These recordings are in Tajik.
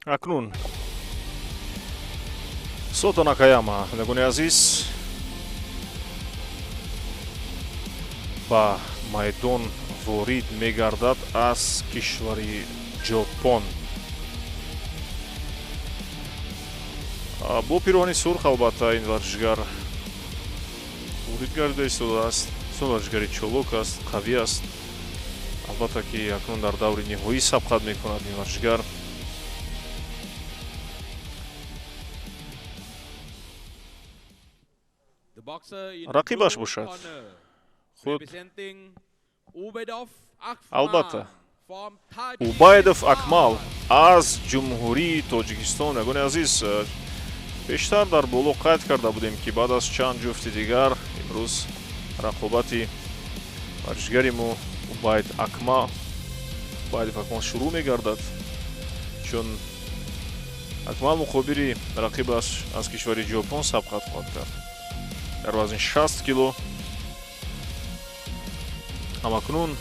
Акнун Сото Накаяма, бинандагони азиз, ба майдон ворид мегардад аз кишвари Ҷопон. Бо пироҳани сурх албатта ин варзишгар ворид гардида истодааст. Варзишгари чолок аст, қавӣ аст. Албатта ки акнун дар даври ниҳоӣ сабқат мекунад ин варзишгар. Рақибаш бошад худ албатта Убайдов Акмал аз Ҷумҳурии Тоҷикистон. Ягони азиз, бештар дар боло қайд карда будем, ки баъд аз чанд ҷуфти дигар имрӯз рақобати варзишгари мо Убайдов Акмал шурӯъ мегардад, чун Акмал муқобили рақибаш аз кишвари Ҷопон сабқат хоҳад кард дар вазни 60 кило. Ҳамакнун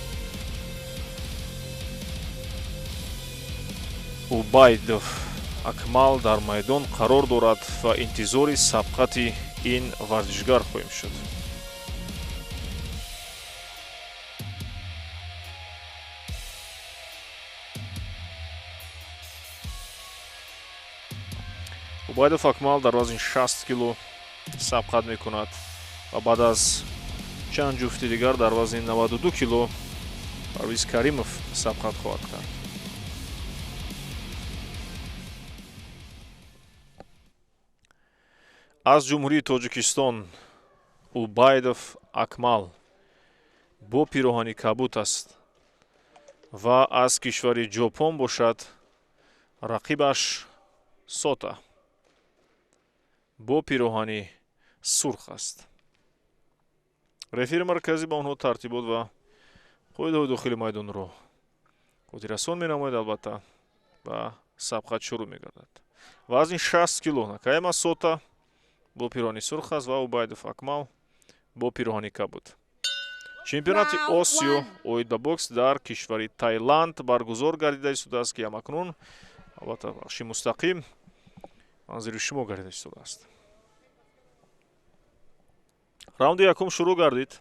Убайдов Акмал дар майдон қарор дорад ва интизори сабқати ин варзишгар хоҳем шуд. Убайдов Акмал дар вазни 60 кило сабқат мекунад ва баъд аз чанд ҷуфти дигар дар вазни 92 кило Парвиз Каримов сабқат хоҳад кард. Аз Ҷумҳурии Тоҷикистон Убайдов Акмал бо пироҳани кабут аст ва аз кишвари Ҷопон бошад рақибаш Сота бо пироҳани сурх аст. Рефери марказӣ ба онҳо тартибот ва қоидаҳои дохили майдонро хотиррасон менамояд, албатта ва сабқат шурӯъ мегардад. Вазни 60 кило Накаяма Сота бо пироҳани сурх аст ва Убайдов Акмал бо пироҳани кабут. Чемпионати Осиё оид ба бокс дар кишвари Таиланд баргузор гардида истодааст, ки ҳамакнун албатта бахши мустақим манзири шумо гардида истодааст. Раунди якум шурӯъ гардид.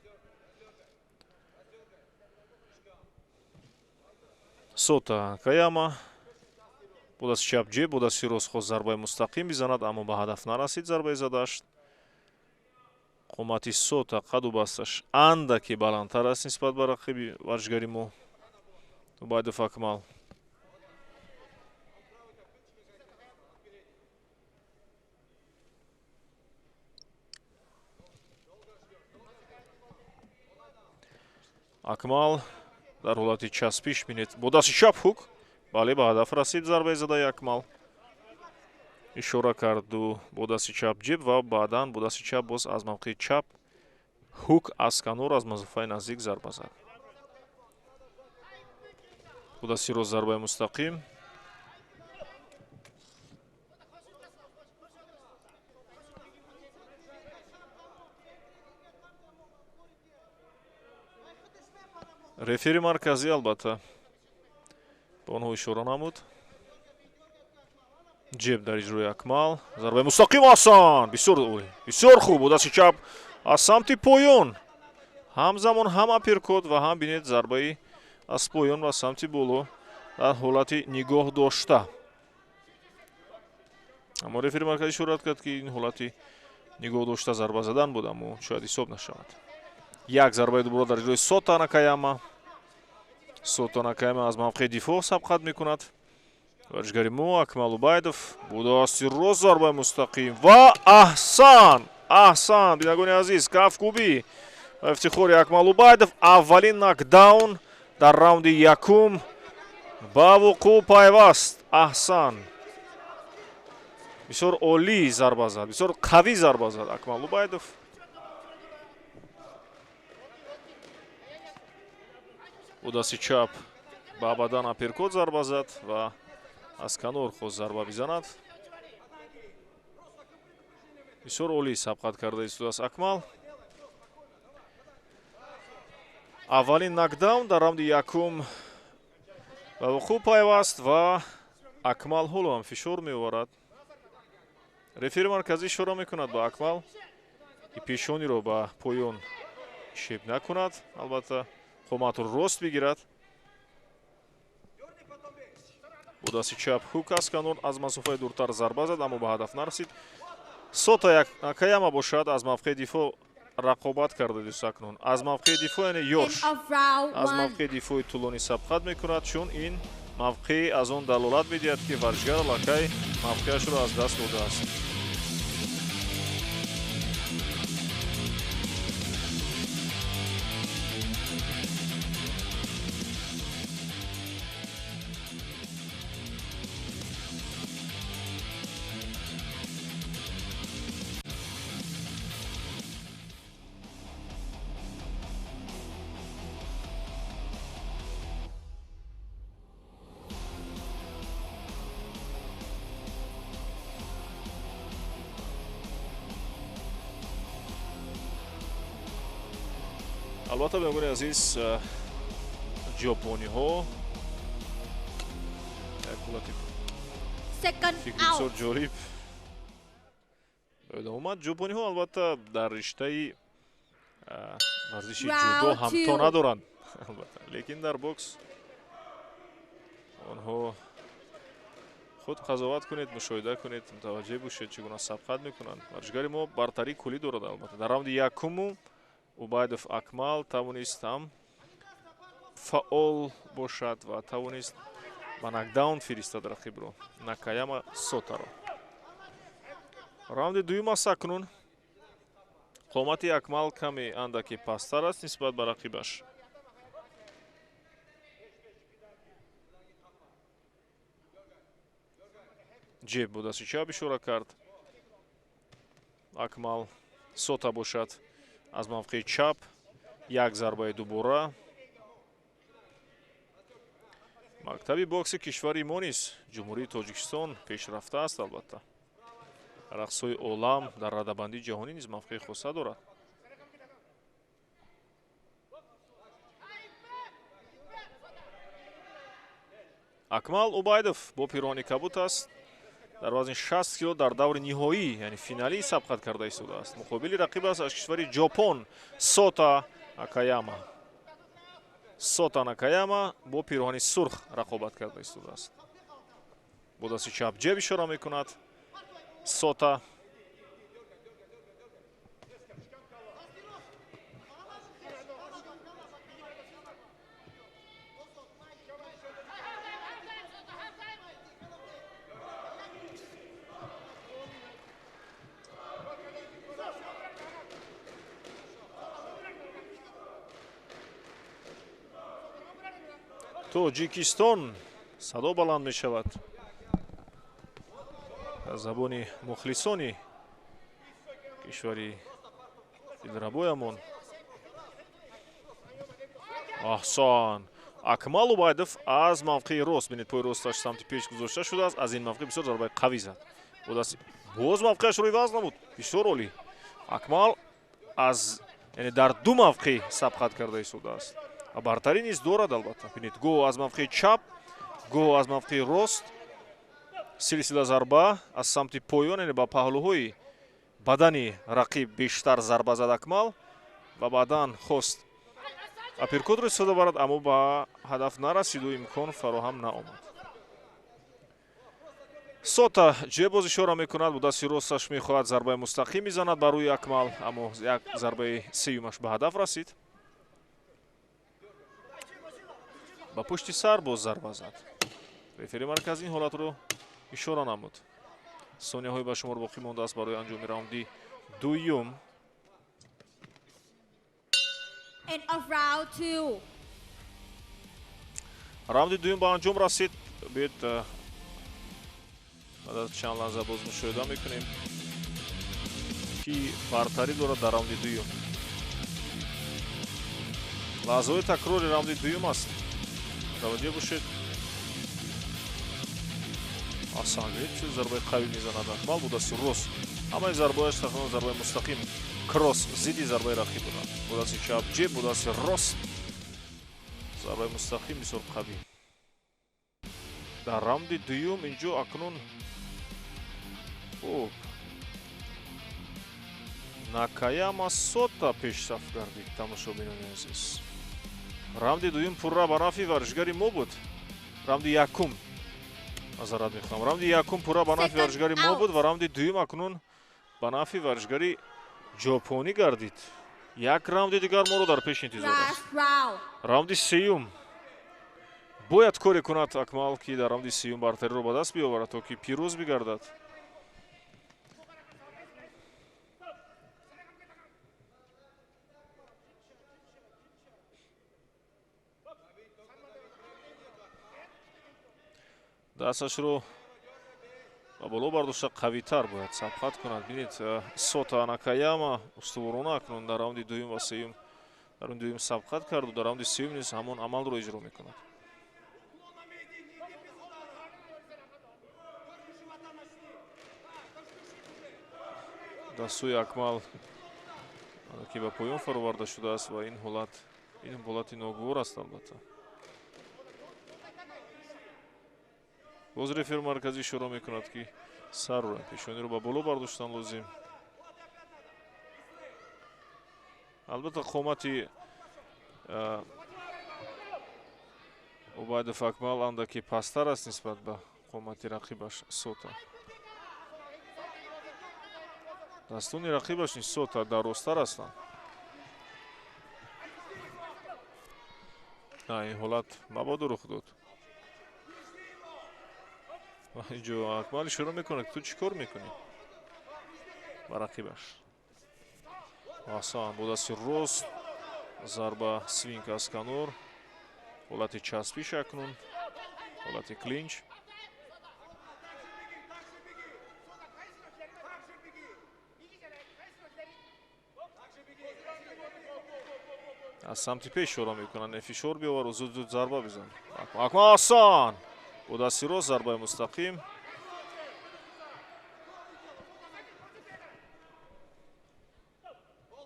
Сота Накаяма бо дасти чап ҷеб, бо дасти рост хост зарбаи мустақим бизанад, аммо ба ҳадаф нарасид зарбаи задааш. Қомати Сота қаду басташ андаке баландтар аст нисбат ба рақиби варзишгари мо Убайдов Акмал. Акмал дар ҳолати часпиш бинед, бо дасти чап ҳук, бале, ба ҳадаф расид зарбаи задаи Акмал. Ишора карду бо дасти чап ҷеб ва баъдан бо дасти чап боз аз мавқеи чап ҳук аз канор аз масофаи наздик зарба зад. Бо дасти рост зарбаи мустақим. Рефери марказӣ албатта ба онҳо ишора намуд. Ҷеб дар иҷрои Акмал. Зарбаи мустақим аҳсан! Бисёр олӣ, бисёр хуб. Бо дасти чап аз самти поён. Ҳамзамон ҳам аперкот ва ҳам бинед зарбаи аз поён ва самти боло дар ҳолати нигоҳ дошта. Аммо рефери марказӣ ишорат кард, ки ин ҳолати нигоҳ дошта зарба задан буд, аммо шояд ҳисоб нашавад. Як зарбаи дубора дар иҷрои Сота Накаяма. Сота Накаяма аз мавқеи дифоъ сабқат мекунад. Варзишгари мо Акмал Убайдов бо дасти рост зарбаи мустақим ва аҳсан! Аҳсан, бинандагони азиз, кафкӯбӣ ва ифтихори Акмал Убайдов. Аввалин нокдаун дар раунди якум ба вуқӯъ пайваст. Аҳсан! Бисёр олӣ зарба зад, бисёр қавӣ зарба зад Акмал Убайдов. Бо дасти чап ба бадан аперкот зарба зад ва аз канор хост зарба бизанад. Бисёр олӣ сабқат карда истодааст Акмал. Аввалин нокдаун дар раунди якум Ба вуқӯъ пайваст ва Акмал ҳоло ҳам фишор меоварад. Рефери марказӣ ишора мекунад ба Акмал, ки пешониро ба поён шеб накунад, албатта қоматро рост бигирад. Бо дасти чап хук аз канор аз масофаи дуртар зарба зад, аммо ба ҳадаф нарасид. Сота Накаяма бошад аз мавқеи дифоъ рақобат карда дӯст акнун. Аз мавқеи дифоъ, яъне ёрш аз мавқеи дифои тӯлонӣ сабқат мекунад, чун ин мавқеъ аз он далолат медиҳад, ки варзишгар аллакай мавқеашро аз даст додааст. Албатта, бинандагони азиз, ҷопониҳо як ҳолати фикри бисёр ҷолиб ба ёдам омад. Ҷопониҳо албатта дар риштаи варзиши ҷудо ҳамто надоранд, албатта, лекин дар бокс онҳо худ қазоват кунед, мушоҳида кунед, мутаваҷҷеҳ бошед, чӣ гуна сабқат мекунанд. Варзишгари мо бартарии куллӣ дорад. Албатта, дар раунди якуму Убайдов Акмал тавонист ҳам фаъол бошад ва тавонист ба нокдаун фиристад рақибро, Накаяма Сотаро. Раунди дуюм аст акнун. Қомати Акмал каме андаке пасттар аст нисбат ба рақибаш. Ҷеб бо дасти чап ишора кард Акмал. Сота бошад аз мавқеи чап як зарбаи дубора. Мактаби бокси кишвари мо низ, Ҷумҳурии Тоҷикистон, пешрафта аст. Албатта, рақсҳои олам дар радабандии ҷаҳонӣ низ мавқеи хоса дорад. Акмал Убайдов бо пирони кабут аст. Дар вазни 60 кило дар даври ниҳоӣ, яъне финалӣ сабқат карда истодааст. Муқобили рақиб аст аз кишвари Ҷопон Сота Накаяма. Сота Накаяма бо пироҳани сурх рақобат карда истодааст. Бо дасти чап ҷеб ишора мекунад Сота. Тоҷикистон садо баланд мешавад аз забони мухлисони кишвари дилрабоямон. Аҳсан! Акмал Убайдов аз мавқеи рост, бинед, пои росташ самти пеш гузошта шудааст. Аз ин мавқеъ бисёр зарбаи қавӣ зад. Боз мавқеашро иваз намуд. Бисёр олӣ. Акмал аз, яъне дар ду мавқеъ сабқат карда истодааст. Бартарӣ низ дорад албатта. Бинед, гоҳ аз мавқеи чап, гоҳ аз мавқеи рост. Силсила зарба аз самти поён, яъне ба паҳлӯҳои бадани рақиб бештар зарба зад Акмал ва баъдан хост апперкотро истифода барад, аммо ба ҳадаф нарасиду имкон фароҳам наомад. Сота ҷеб боз ишора мекунад, бо дасти росташ мехоҳад зарбаи мустақим мезанад ба рӯи Акмал, аммо як зарбаи сеюмаш ба ҳадаф расид. Ба пушти сар боз зарба зад. Рефери марказӣ ин ҳолатро ишора намуд. Сонияҳои ба шумор боқӣ мондааст барои анҷоми раунди дуюм. Раунди дуюм ба анҷом расид. Биёед баъд аз чанд лаҳза боз мушоҳида мекунем, ки бартарӣ дорад дар раунди дуюм. Лаҳзаҳои такрори раунди дуюм аст. Мутаваҷҷеҳ бошед. Аҳсан, чӣ зарбаи қавӣ мезанад Акмал бо дасти рост. Ҳамаи зарбаҳояш тақрибан зарбаи мустақим, кросс зидди зарбаи рақиб буданд. Бо дасти чап ҷеб, бо дасти рост зарбаи мустақим бисёр қавӣ. Дар раунди дуюм инҷо акнун хуб Накаяма Сота пешсаф гардид, тамошобинони азиз. Раунди дуюм пурра ба нафъи варзишгари мо буд. Раунди якум, назарат мехоҳам, раунди якум пурра ба нафъи варзишгари мо буд ва раунди дуюм акнун ба нафъи варзишгари ҷопонӣ гардид. Як раунди дигар моро дар пеш интизор аст. Раунди сеюм бояд коре кунад Акмал, ки дар раунди сеюм бартариро ба даст биёварад, то ки пирӯз бигардад. Дасташро ба боло бардошта қавитар бояд сабқат кунад. Бинед, Сота Накаяма устуворона акнун дар раунди дуюм ва сеюм, дар раунди дуюм сабқат карду дар раунди сеюм низ ҳамон амалро иҷро мекунад. Дастҳои Акмал ки ба поён фароварда шудааст ва ин ҳолати ногувор аст албатта. Боз рефер марказӣ ишора мекунад, ки сарро, пешониро ба боло бардоштан лозим. Албатта қомати Убайдов Акмал андаке пасттар аст нисбат ба қомати рақибаш Сота. Дастони рақибаш низ Сота дарозтар ҳастанд. На, ин ҳолат мабодо рух дод. Инҷо Акмал ишора мекунад, ки ту чӣ кор мекунӣ ба рақибаш. Аҳсан, бо дасти рост зарба свинг аз канор, ҳолати часпиш акнун, ҳолати клинч. Аз самти пеш ишора мекунад, нефишор биёвару зуд-зуд зарба бизан. Акмал аҳсан, бо дасти рост зарбаи мустақим.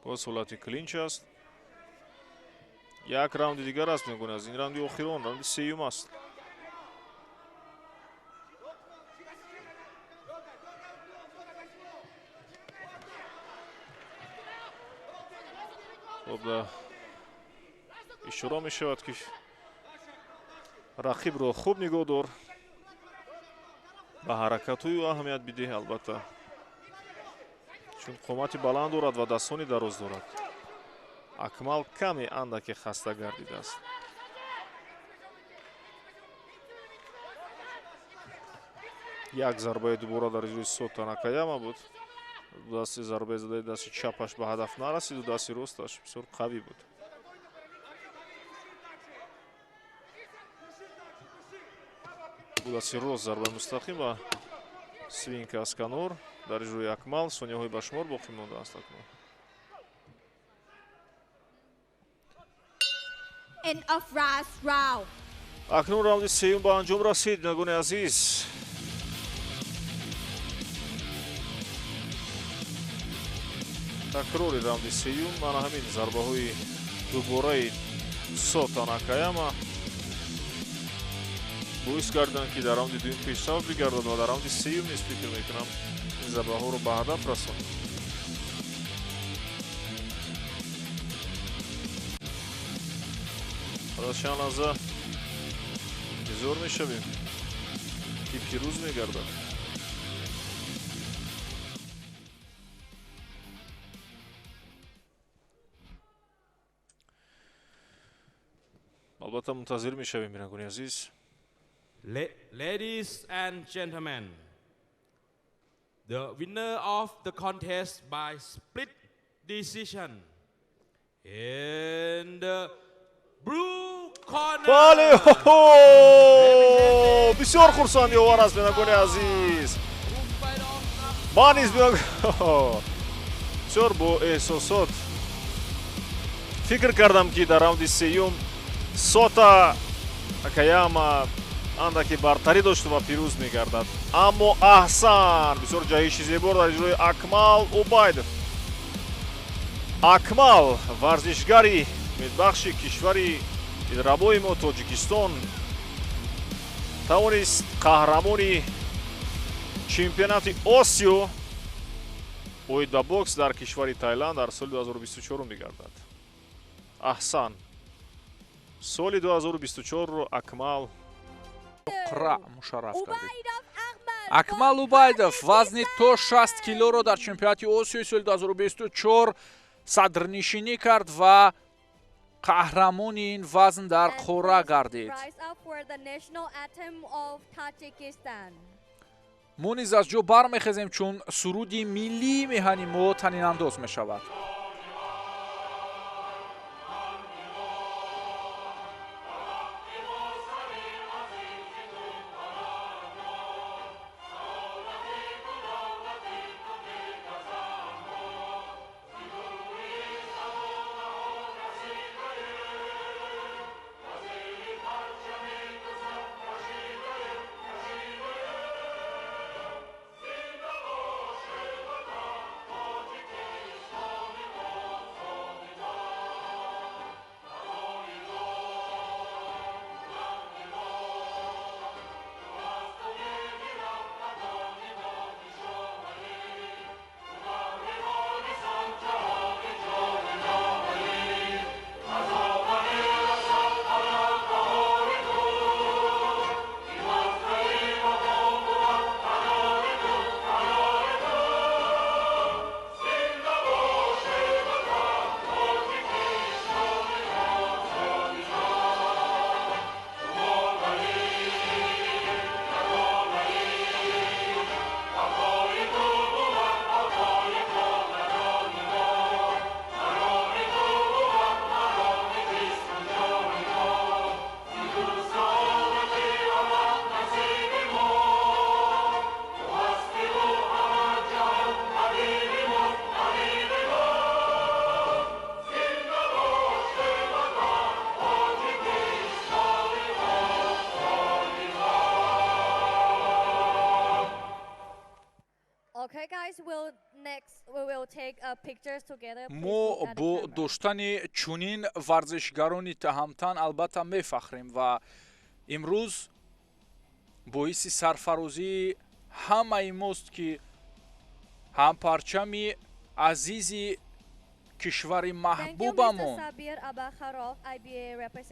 Боз ҳолати клинч аст. Як раунди дигар аст, мегӯяд, аз ин раунди охирон, раунди сеюм аст. Хуб, ишора мешавад, ки рақибро хуб нигоҳ дор, ба ҳаракатҳои ӯ аҳамият бидеҳ, албатта, чун қомати баланд дорад ва дастони дароз дорад. Акмал каме андаке хаста гардидааст. Як зарбаи дубора дар иҷрои Сота Накаяма буд. Дасти зарбаи задаи дасти чапаш ба ҳадаф нарасиду дасти росташ бисёр қавӣ буд. Дасти рост зарбаи мустақим ва свинг аз канор дар иҷрои Акмал. Сонияҳои ба шумор боқӣ мондааст акнун. End of last round. Акнун раунди сеюм ба анҷом расид, бинандагони азиз. Такрори раунди сеюм, ана ҳамин зарбаҳои дубораи Сота Накаяма боис гардиданд, ки дар раунди дуюм пешсаф бигардад ва дар раунди сеюм низ фикр мекунам ин зарбаҳоро ба ҳадаф расонад. Аз чанд лаҳза интизор мешавем, ки пирӯз мегардад. Албатта мунтазир мешавем, бинандагони азиз. Ladies and gentlemen, the winner of the contest by split decision in the blue corner. Бале, бисёр хурсандиовар аст, бинандагони азиз. Ман низ бисёр бо эҳсосот фикр кардам, ки дар раунди сеюм Сота Накаяма андаке бартарӣ дошт ва пирӯз мегардад. Аммо аҳсан, бисёр ҷаҳиши зебо дар иҷрои Акмал Убайдов. Акмал варзишгари умедбахши кишвари дилрабои мо Тоҷикистон. Тавонист қаҳрамони чемпионати Осиё оид ба бокс дар кишвари Таиланд дар соли 2024 бигардад. Аҳсан. Соли 2024-ро Акмал қра мушарраф гардид. Акмал Убайдов вазни то 60 килоро дар чемпионати Осиёи соли 2024 садрнишинӣ кард ва қаҳрамони ин вазн дар қора гардид. Мо низ аз ҷо бармехезем, чун суруди миллии меҳани мо танинандоз мешавад. Мо бо доштани чунин варзишгарони таҳамтан албатта мефахрем ва имрӯз боиси сарфарозии ҳамаи мост, ки ҳам парчами азизи кишвари маҳбубамон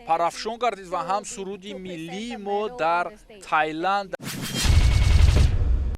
парафшон гардид ва ҳам суруди миллии мо дар Таиланд.